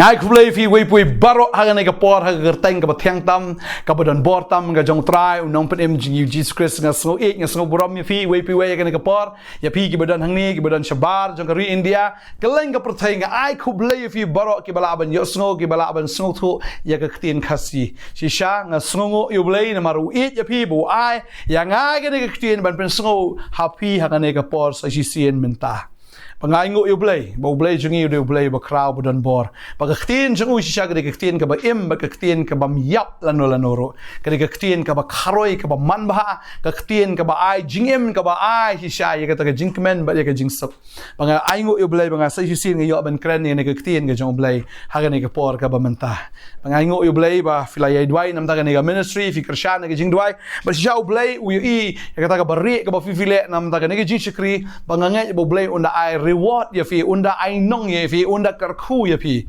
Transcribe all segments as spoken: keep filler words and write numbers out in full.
Nga ai khublei ïa phi uwei pa uwei baroh ha kane ka por, ha ka kyrteng kaba thiang tam, kaba don bor tam ka jong U Trai, U Nongpynim jong ngi U Jisu Khrist. Nga sngew ïeit, nga sngew burom ïa phi uwei pa uwei ha kane ka por, ïa phi kiba don hangne, kiba don shabar jong ka ri India, kylleng ka pyrthei. Nga ai khublei ïa phi baroh kiba lah ban ïohsngew, kiba lah ban sngewthuh ïa ka ktien Khasi. Shisha nga sngewnguh ïa U Blei namar u ïeit ïa phi ba u ai ïa nga kane ka ktien ban pynsngew ha phi ha kane ka por sa shisien mynta. Ba nga ainguh ïa U Blei, ba U Blei jong ngi u dei U Blei ba khraw, ba don bor. Ba ka ktien jong u shisha ka dei ka ktien kaba im, ba ka ktien kaba ym ïap lano lano ruh. Ka dei ka ktien kaba kharoi, kaba manbha, ka ktien kaba ai jingim, kaba ai shisha ïa kata ka jingkmen bad ïa ka jingsuk. Ba nga ainguh ïa U Blei ba nga sa shisien nga ïoh ban kren ïa kane ka ktien ka jong U Blei ha kane ka por kaba mynta. Ba nga ainguh ïa U Blei ba phi la ïai duwai namar kane ka ministry, phi kyrshan ïa ka jingduwai. Ba shisha U Blei u ïohi ïa kata kaba rieh kaba phi phi leh namar kane ka jingshakri. Ba nga ngeit ba U Blei un da ai reward ïa phi, un da ai nong ïa phi, un da kyrkhu ïa phi.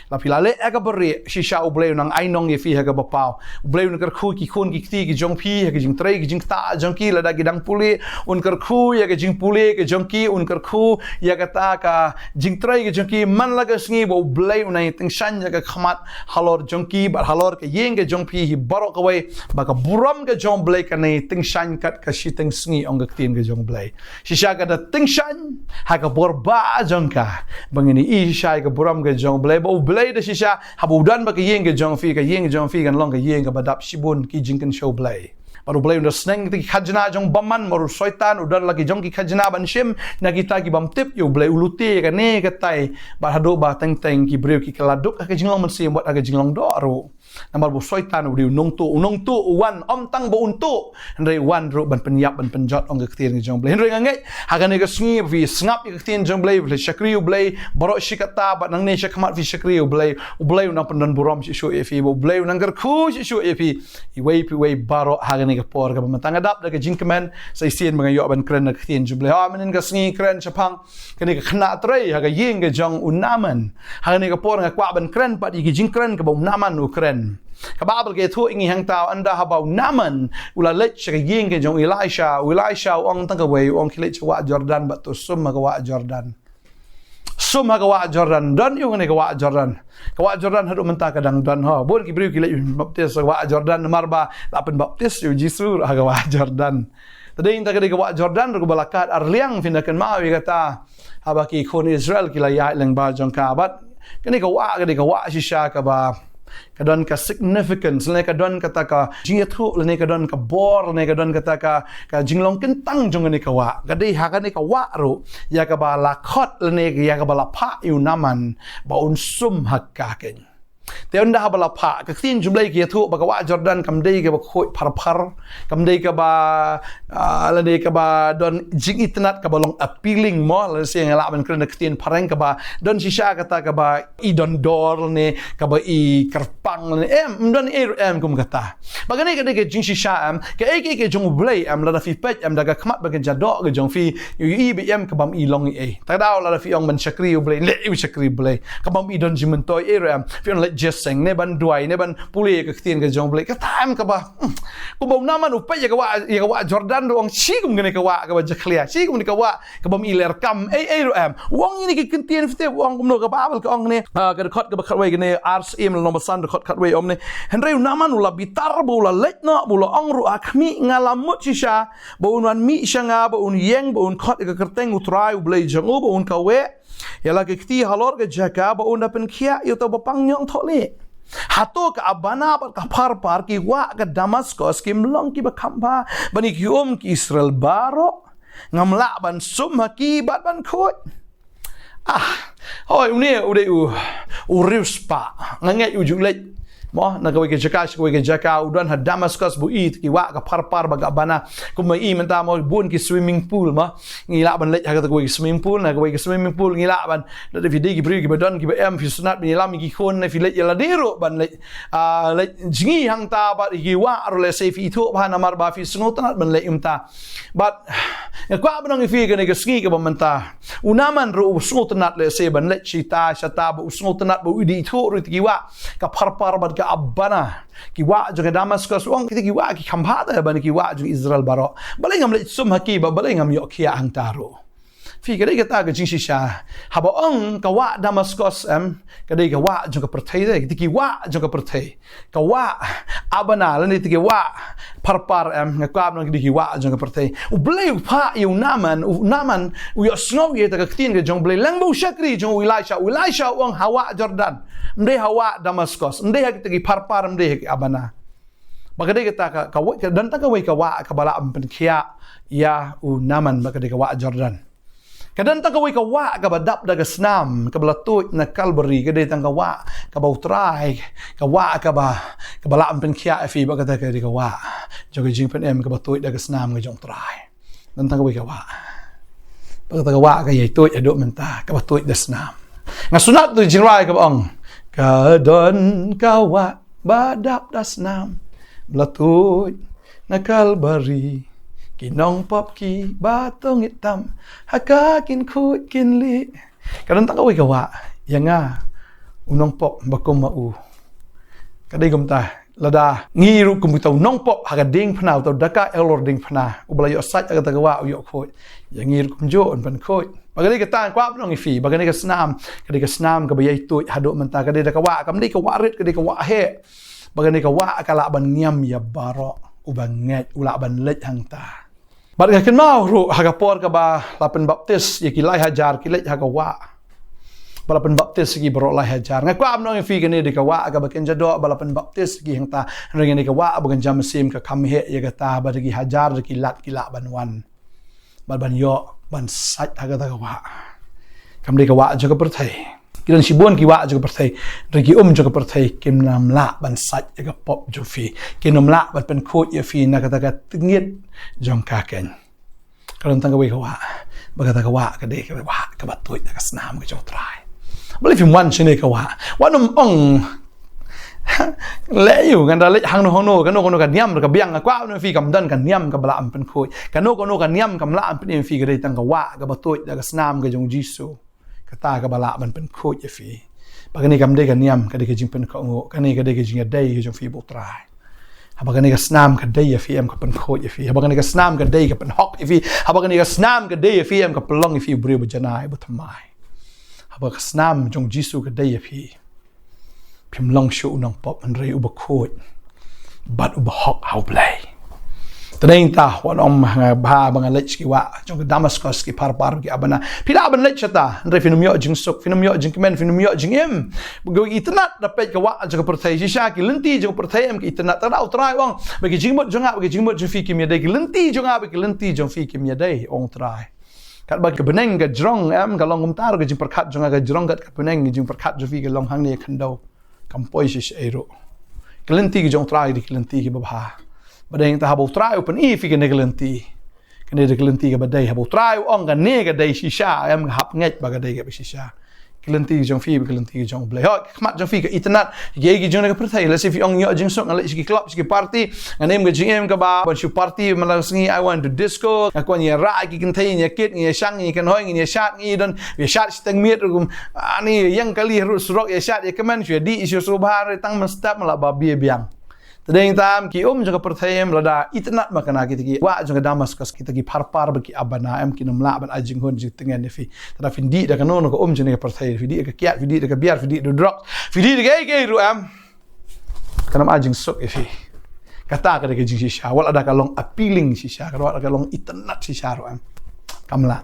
La phi la leh ha kaba rieh, shisha U Blei un nang ai nong ïa phi ha kaba paw. U Blei un kyrkhu ki khun ki kti ki jong phi ha ka jingtrei ki jingktah jong ki, lada ki dang pule, un kyrkhu ïa ka jingpule ka jong ki, un kyrkhu ïa kata ka jingtrei ka jong ki. Man la ka sngi ba U Blei un nang ïa tyngshaiñ ïa ka khmat halor jong ki bad halor ka ïing ka jong phi hi baroh kawei, ba ka burom ka jong U Blei kan nang ïa tyngshaiñ kat ka shiteng sngi, ong ka ktien ka jong U Blei. Shisha ka da tyngshaiñ ha ka bor ba jong ka. Ba ngin ïohi shisha ïa ka burom ka jong U Blei, ba U Blei da shisha haba u don bad ka ïing ka jong phi, ka ïing ka jong phi kan long ka ïing kaba dap shibun ki jingkynshew Blei. Bad U Blei un da sneng kita ki khajna jong bymman, namar u Soitan u don la ki jong ki khajna ban shim na kita ki bym tip ïa U Blei. U lute ïa kane katai bad haduh ba teng teng ki briew ki kylla duk ha ka jinglong mynsiem bad ha ka jinglong doh ruh. Namar ba u Soitan u dei u nongtuh, u nongtuh u wan ym tang ba un tuh, hynrei u wan ruh ban pynïap ban pynjot, ong ka ktien ka jong U Blei. Hynrei nga ngeit ha kane ka sngi ba phi sngap ïa ka ktien jong U Blei, phi shakri U Blei baroh shi katta, bad nangne sha khmat phi shakri U Blei, U Blei u nang pyndon burom shisha ïa phi, ba U Blei u nang kyrkhu shisha ïa phi. Iwei pa iwei baroh ha kane ka por kaba mynta nga dap da ka jingkmen sa shisien ba nga ïoh ban kren da ka ktien jong U Blei. Ha mynnin ka sngi kren shaphang kane ka khynnah trei ha ka ïing ka jong u Naaman. Ha kane ka por nga kwah ban kren pat ïa ki jingkren kaba u Naaman u kren. Ka Baibl ka ïathuh ïa ngi hangta, ynda haba u Naaman u la leit sha ka ïing ka jong u Elisha, u Elisha u ong tang kawei, u ong khie leit sha wah Jordan bad to sum ha ka wah Jordan. Sum ha ka wah Jordan, don ïa u kane ka wah Jordan. Ka wah Jordan haduh mynta ka dang don ho. Bun ki briew ki leit baptis ha ka wah Jordan namar ba la pynbaptis ïa u Jisu ha ka wah Jordan. Te dei ïa kata ka dei ka wah Jordan ruh kaba la kat ar liang, phin da kynmaw ïa kata. Haba ki khun Israel ki la ïaid lyngba jong ka, bad kane ka wah ka dei ka wah shisha kaba ka don ka significance, lane ka don kata ka jingïathuh, lane ka don ka bor, lane ka don kata ka, ka jinglong kyntang jong kane ka wah. Ka dei ha kane ka wah ruh ïa kaba la khot, lane ïa kaba la phah ïa u Naaman ba un sum ha ka khein. Te ynda haba la phah, ka ktien jong U Blei ka ïathuh ba ka wah Jordan kam dei kaba khuid phar phar, kam dei kaba, ah, lane kaba don jingitynnad kaba long appealing mo, lane shisha nga lah ban kren da ka ktien phareng kaba don shisha kata kaba i don dor lane kaba i kyrpang lane, em, ym don ei ruh em kum kata. Ba kane ka dei ka jingshisha em, kaei kaei ka jong U Blei em, lada phi peit em da ka khmat bad ka jadok ka jong phi, ïohi ba em ka bym i long ei ei. Ta ka daw lada phi ong ban shakri U Blei, leh ïa u shakri U Blei. Ka bym i don jingmyntoi ei ruh em. Phi ong leit jingïaseng ne ban duwai ne ban pule ïa ka ktien ka jong U Blei. Kata em kaba, hmm. Kumba u Naaman u peit ïa ka wah, ïa ka wah Jordan ruh u ong shi kum kane ka wah kaba jakhlia, shi kum kane ka wah ka bym i ler kam ei ei ruh em. U ong ïa kine ki kyntien, phi tip u ong kumno, ka Baibl ka ong ne, ah, ka dkhot kaba khatwei kane, Ar Syiem lynnong ba san dkhot khatwei ong ne. Hynrei u Naaman u la bitar bad u la leit noh bad u la ong ruh ha khmih, nga la mut shisha ba un wan mih sha nga, ba un ïeng, ba un khot ïa ka kyrteng U Trai U Blei jong u, ba un kaweh ïa la ki kti halor ka jaka, ba un da pynkhiah ïa uta u bapang ñiong thohlieh. Hato ka Abana bad ka Pharpar, ki wah ka Damaskos, kim long kiba kham bha ban ïa ki um ki Israel baroh? Ngam lah ban sum ha ki bad ban khuid? Ah, hoi, une u dei u, u riewspah. Nga ngeit u ju leit mo na kawei ka jaka sha kawei ka jaka, u don ha Damaskos, ba u i ki wah ka Pharpar bad ka Abana. Kumba i mynta mo bun ki swimming pool mo. Ngi lah ban leit ha kata kawei ka swimming pool, na kawei ka swimming pool ngi lah ban, lada phi dei ki briew kiba don kiba em, phi sngewtynnat ban ïalam ïa ki khun, ne phi leit ïa lade ruh ban leit, ah, leit jngi hangta bad ïa ki wah ruh, lehse phi ithuh bha namar ba phi sngewtynnat ban leit kumta. Bad nga kwah ban ong ïa phi kane ka sngi kaba mynta, u Naaman ruh u sngewtynnat lehse ban leit shata shata, bad u sngewtynnat bad u dei ithuh ruh ïa ki wah ka Pharpar bad ka Abana. Ki wah jong ka Damaskos, u ong kita ki wah ki kham bha te ban ki wah jong Israel baroh. Balei ngam leit sum ha ki, bad balei ngam ïoh khiah hangta ruh? Phi, ka dei kata ka jingshisha. Haba ong ka wah Damaskos, em, ka dei ka wah jong ka pyrthei, dei kita ki wah jong ka pyrthei. Ka wah Abana lane kita ki wah Pharpar, em, nga kwah ban ong ki dei ki wah jong ka pyrthei. U Blei u phah ïa u Naaman, u Naaman u ïohsngew ïa kata ka ktien ka jong u Blei lem bad u shakri jong u Elisha. U Elisha u ong ha wah Jordan. Ym dei ha wah Damaskos, ym dei ha kita ki Pharpar, ym dei ha ki Abana. Ba ka dei kata ka, ka, ka don tang kawei ka wah kaba lah ban pynkhiah ïa u Naaman, ba ka dei ka wah Jordan. Ka don tang kawei ka wah kaba dap da ka snam, kaba la tuid na Kalbari, ka dei tang ka wah kaba U Trai, ka wah kaba, kaba lah ban pynkhiah ïa phi, ba kata ka dei ka wah jong ka jingpynim kaba tuid da ka snam ka jong U Trai. Don tang kawei ka wah. Ba kata ka wah ka ïai tuid haduh mynta, kaba tuid da snam. Nga sngewtynnat tu jingrwai kaba ong, ka don ka wah ba dap da snam, ba la tuid na Kalbari, ki nongpop kiba tngit tam ha ka kin khuid kin lieh. Ka don tang kawei ka wah ïa nga, u nongpop ba kum ma u. Ka dei kumta, lada ngi ruh kum kita u nongpop ha ka diengphna, uta u dakaid halor diengphna, uba la ïoh sait ha kata ka wah u ïoh khuid, ïa ngi ruh kumjuh un pynkhuid. Ba ka dei kata nga kwah ban ong ïa phi, ba kane ka snam ka dei ka snam kaba ïai tuid haduh mynta, ka dei da ka wah, kam dei ka wah rit, ka dei ka wah heh. Ba kane ka wah ka lah ban ngiam ïa baroh uba ngeit, u lah ban leit hangta. Bad nga kynmaw ruh ha ka por kaba la pynbaptis ïa ki lai hajar ki leit ha ka wah, ba la pynbaptis ïa ki baroh lai hajar. Nga kwah ban ong ïa phi, kane dei ka wah kaba kynja doh ba la pynbaptis ïa ki hangta. Hynrei kane ka wah ba kynja mynsiem ka kham heh ïa kata ba da ki hajar da ki lak ki lah ban wan bad ban ïoh ban sait ha kata ka wah. Kam dei ka wah jong ka pyrthei. Ki don shibun ki wah jong ka pyrthei, hynrei ki um jong ka pyrthei kim nym lah ban sait ïa ka pop jong phi, kim nym lah ban pynkhuid ïa phi na kata ka tngit jong ka khein. Ka don tang kawei ka wah, ba kata ka wah ka dei ka wah kaba tuid da ka snam ka jong U Trai. Balei phim wan shane ka wah? Wat nym ong, leh ïa u, ngan da leit hangno hangno, kano kano ka niam ruh ka biang. Nga kwah ban ong ïa phi, kam don ka niam kaba lah ban pynkhuid. Kano kano ka niam kam lah ban pynim ïa phi, ka dei tang ka wah kaba tuid da ka snam ka jong U Jisu. Kata kaba lah ban pynkhuid ïa phi. Ba kane kam dei ka niam, ka dei ka jingpynkohnguh, kane ka dei ka jingïadei ka jong phi bad U Trai. Haba kane ka snam ka dei ïa phi, em, ka pynkhuid ïa phi. Haba kane ka snam ka dei ka pynhok ïa phi. Haba kane ka snam ka dei ïa phi, em, ka pynlong ïa phi u briew ba janai ba thymmai. Haba ka snam jong U Jisu ka dei ïa phi, phim long shuh u nongpop, hynrei uba khuid bad uba hok ha U Blei. Te dei nangta wat ong nga bha ba nga leit sha ki wah jong ka Damaskos, ki Pharpar, ki Abana. Phi lah ban leit shata, hynrei phin ym ïoh jingsuk, phin ym ïoh jingkmen, phin ym ïoh jingim. Ba ki itynnad da peit ka wah jong ka pyrthei. Shisha ki lynti jong ka pyrthei, em, ki itynnad. Te da U Trai u ong, ba ki jingmut jong nga bad ki jingmut jong phi kim ïadei. Ki lynti jong nga bad ki lynti jong phi kim ïadei, u ong U Trai. Katba ka bneng ka jrong, em, ka long kumta ruh, ka jingpyrkhat jong nga ka jrong, kat ka bneng ka jingpyrkhat jong phi ka long hangne khyndew. Kam poi shisha ei ruh. Ki lynti ki jong U Trai dei ki lynti kiba bha. Ba dei nangta haba U Trai u pyni ïa phi kane ka lynti, kane dei ka lynti kaba dei. Haba U Trai u ong kane ka dei shisha, em, hap ngeit ba ka dei kaba shisha. Ki lynti ki jong phi bad ki lynti ki jong U Blei. Hooid, ka khmat jong phi ka itynnad ïa ki jong kane ka pyrthei. Lehse phi ong, ïoh jingsuk, nga leit sha ki club, sha ki party, ngan im ka jingim kaba ban shu party man la ka sngi, I want to disco. Nga kwah ïa rah ïa ki kynthei, ïa kit, ïa shang, ïa kynhoi, ïa shad, ïa don, ïa shad shiteng miet ruh kum, ani, ïeng kali ruh surok, ïa shad, ïa kmen, shu ïa dih, shu sngewbha, tang mynstep man la ba bie biang. Te dei nangta ki um jong ka pyrthei, em, lada itynnad ma kane kita ki wah jong ka Damaskos, kita ki Pharpar bad ki Abana, em, kin ym lah ban ai jinghun jingtngen ïa phi. Te da phin dih da kano kano ka um jong kane ka pyrthei, phi dih da ka kiad, phi dih da ka biar, phi dih da drok, phi dih da kaei kaei ruh, em, kan ym ai jingsuk ïa phi. Kata ka dei ka jingshisha, wat lada ka long appealing shisha, wat lada ka long itynnad shisha ruh, em, kam lah.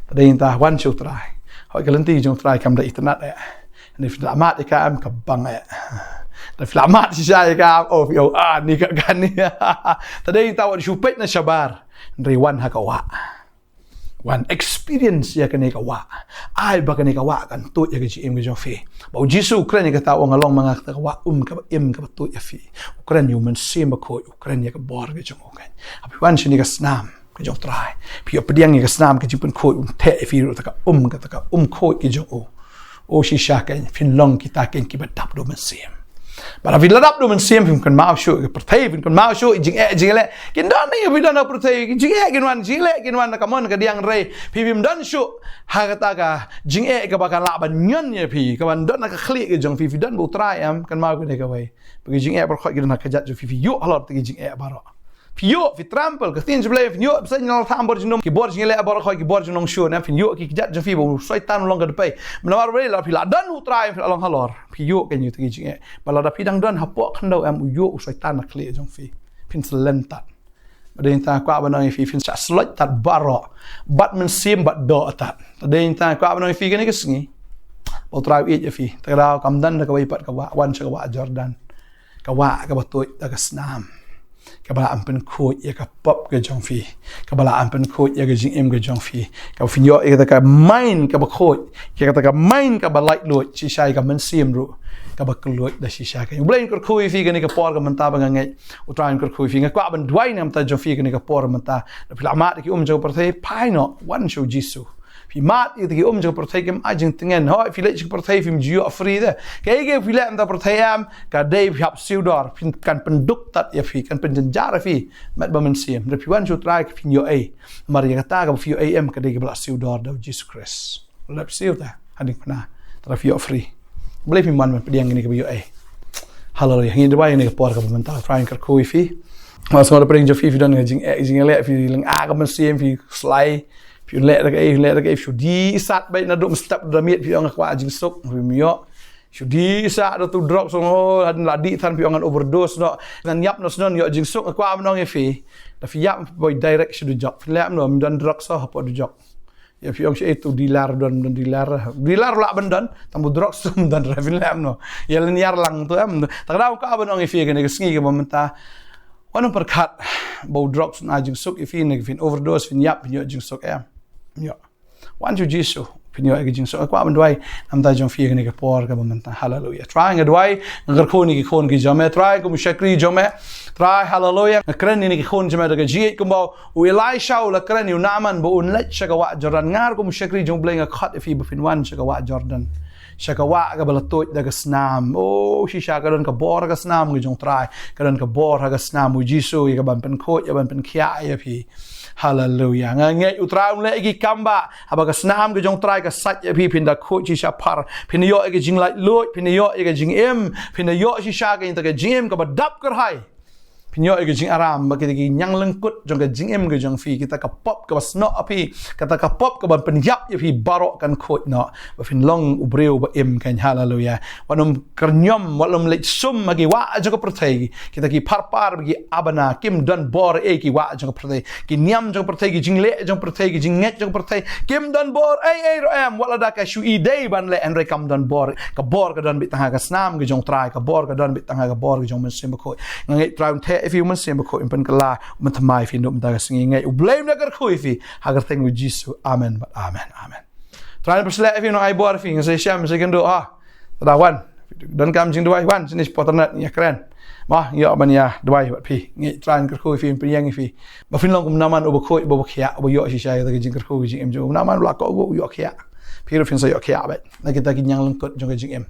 Te dei nangta wan sha U Trai. Hooid, ka lynti jong U Trai kam da itynnad eh. Hynrei phi la mad ïa ka, em, ka bang eh. Hynrei phi la mad shisha ïa ka, oh, phi ong, ah, ni ka, kane. Te dei nangta wat shu peit na shabar, hynrei wan ha ka wah. Wan experience ïa kane ka wah. Ai ba kane ka wah kan tuid ïa ka jingim ka jong phi. Ba U Jisu u kren ïa kata, u ong, nga long ma nga kata ka wah um kaba im kaba tuid ïa phi. U kren ïa U Mynsiem Bakhuid, u kren ïa ka bor ka jong u, kan. Haba phi wan shane ka snam ka jong U Trai, phi ïoh pdiang ïa ka snam ka jingpynkhuid, un theh ïa phi ruh kata ka um, kata ka um khuid ka jong u. Oh, shisha, kan, phin long kita, kan, kiba dap da U Mynsiem. Bad haba phi la dap da U Mynsiem, phim kynmaw shuh ïa ka pyrthei, phim kynmaw shuh ïa jingeh jingeh. Kin don ne, phi don ha pyrthei, jingeh kin wan, jingeh kin wan na ka mon ka diang, hynrei phi phim don shuh ha kata ka jingeh kaba kan lah ban ñion ïa phi, kaban don ha ka khlieh ka jong phi. Phi don bad U Trai, em, kynmaw kane kawei. Ba ki jingeh baroh ki don ha ka kjat jong phi, phi ïoh halor kita ki jingeh baroh. Phi ïoh, phi trample ka ktien jong U Blei, phi ïoh, phi seng na thang bor jingim, ki bor jingleh baroh, ki bor jinglong shun, phi ïoh ki kjat jong phi ba u Soitan u long ka dpei. Namar U Blei la phi la don U Trai, phi la long halor. Phi ïoh ka ïing jong U Trai. Ba lada phi dang don hapoh khyndew em, u ïoh u Soitan na khlieh jong phi. Phin slem tad. Ba dei tang kwah ban ong ïa phi, phin shah slem tad baroh. Bad mynsiem bad doh tad. Ba dei tang kwah ban ong ïa phi kane ka sngi. Ba U Trai u ïeit ïa phi. Te ka daw kam don da kawei pat ka wah, wan sha ka wah Jordan. Ka wah kaba tuid da ka snam. Kaba lah ban pynkhuid ïa ka pop ka jong phi. Kaba lah ban pynkhuid ïa ka jingim ka jong phi. Kaba phin ïoh ïa kata ka mind kaba khuid. Ïa kata ka mind kaba laitluid. Shisha ïa ka mynsiem ruh. Kaba kylluid da shisha ka. U Blei un kyrkhu ïa phi kane ka por ka mynta ba nga ngeit. U Trai un kyrkhu ïa phi, nga kwah ban duwai na ka bynta jong phi kane ka por mynta. Lada phi la mad ïa ki um jong ka pyrthei, phai noh, wan sha U Jisu. Phi mad ïa ki um jong ka pyrthei, kim ai jingtngen. Hooid, phi leit sha ka pyrthei, phim ju ïoh free de. Kaei kaei phi leh na ka pyrthei em, ka dei phi hap siew dor, phin, kan pynduk tad ïa phi, kan pynjynjar ïa phi. Met bad mynsiem. Lada phi wan sha U Trai, phin ïoh ei. Namar ïa kata kaba phi ïoh ei em, ka dei kaba la siew dor da U Jisu Khrist. Lada phi siew te, hadien kane, te lada phi ïoh free. U Blei un pynman ban pdiang ïa kane kaba ïoh ei. Haleluia. Ngi duwai ïa kane ka por kaba mynta, U Trai un kyrkhu ïa phi. Nga sngew da pyrshang jong phi, phi don ka jingeh, jingeh leh, phi lynga ka mynsiem, phi slai. Phi leh da kaei, leh da kaei, phi shu die sat beit naduh mynstep da miet, phi ong nga kwah jingsuk, phim ïoh. Shu die sat da tu drugs, ong, oh, hadien la dih than phi ong ngan overdose noh. Ngan ïap noh snon ïoh jingsuk, nga kwah ban ong ïa phi. Lada phi ïap phi poi direct sha dujok. Phi leh kumno, ym don drugs hapoh dujok. Ïa phi ong shaei tu dealer don, don dealer. Dealer lah ban don, tang ba drugs tu ym don re, phin leh kumno. Ïa lynñiar lang tu em. Te ka daw nga kwah ban ong ïa phi kane ka sngi kaba mynta. Wat nym pyrkhat ba u drugs un ai jingsuk ïa phi ne phin overdose, phin ïap, phin ïoh jingsuk em. Ym ïoh. Wan sha U Jisu, phin ïoh ïa ka jingsuk. Nga kwah ban duwai na ka bynta jong phi kane ka por kaba mynta. Haleluia. Trai nga duwai, nga kyrkhu ïa kine ki khun ki jong me. Trai kum u shakri jong me. Trai, haleluia. Nga kren ïa kine ki khun jong me da ka jingïeit kumba u Elisha u la kren ïa u Naaman ba un leit sha ka wah Jordan. Nga ruh kum u shakri jong U Blei nga khot ïa phi ba phin wan sha ka wah Jordan. Sha ka wah kaba la tuid da ka snam. Oh, shisha ka don ka bor ha ka snam ka jong U Trai. Ka don ka bor ha ka snam U Jisu ïa kaban pynkhuid, ïa kaban pynkhiah ïa phi. Haleluia. Nga ngeit U Trai un leh ïa ki kam ba haba ka snam ka jong U Trai ka sait ïa phi, phin da khuid shisha phar. Phin da ïoh ïa ka jinglaitluid, phin da ïoh ïa ka jingim, phin da ïoh shisha ka, ïa ka jingim kaba dap kyrhai. Phin ïoh ïa ka jingaram ba kita ki ñiang lyngkut jong ka jingim ka jong phi, kita ka pop kaba snoh ïa phi, kata ka pop kaban pynïap ïa phi baroh kan khuid noh. Ba phin long u briew ba im kan. Haleluia. Wat nym kyrñiom, wat nym leit sum ha ki wah jong ka pyrthei. Kita ki phar phar ki abana, kim don bor ei ki wah jong ka pyrthei. Ki niam jong ka pyrthei, ki jingleh jong ka pyrthei, ki jingngeit jong ka pyrthei. Kim don bor ei ei ruh em, wat lada ka shu ïadei ban leh, hynrei kam don bor. Ka bor ka don beit tang ha ka snam ka jong U Trai, ka bor ka don beit tang ha ka bor ka jong U Mynsiem Bakhuid. Nga ngeit U Trai un theh ïa phi, U Mynsiem Bakhuid un pynkylla, un pynthymmai ïa phi naduh mynta ka sngi. Nga ngeit U Blei un da kyrkhu ïa phi. Ha ka kyrteng U Jisu. Amen. Amen. Amen. Trai un pynsleh ïa phi, un ai bor ïa phi, ngin sa ïashem, sa ïakynduh, ha. Te da wan. Donkam jingduwai, wan shane shapoh internet, ïakren. Mo, ïoh ban ïaduwai bad phi. Ngi Trai un kyrkhu ïa phi, un pynïeng ïa phi. Ba phin long kum u Naaman uba khuid, uba khiah, uba ïoh shisha ïa ka jingkyrkhu ka jingim jong u. U Naaman u la kohnguh, u ïoh khiah. Phi ruh phin sa ïoh khiah beit na kita ki ñiang lyngkut jong ka jingim.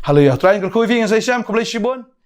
Haleluia. Trai un kyrkhu ïa phi, ngin sa ïashem, khublei shibun.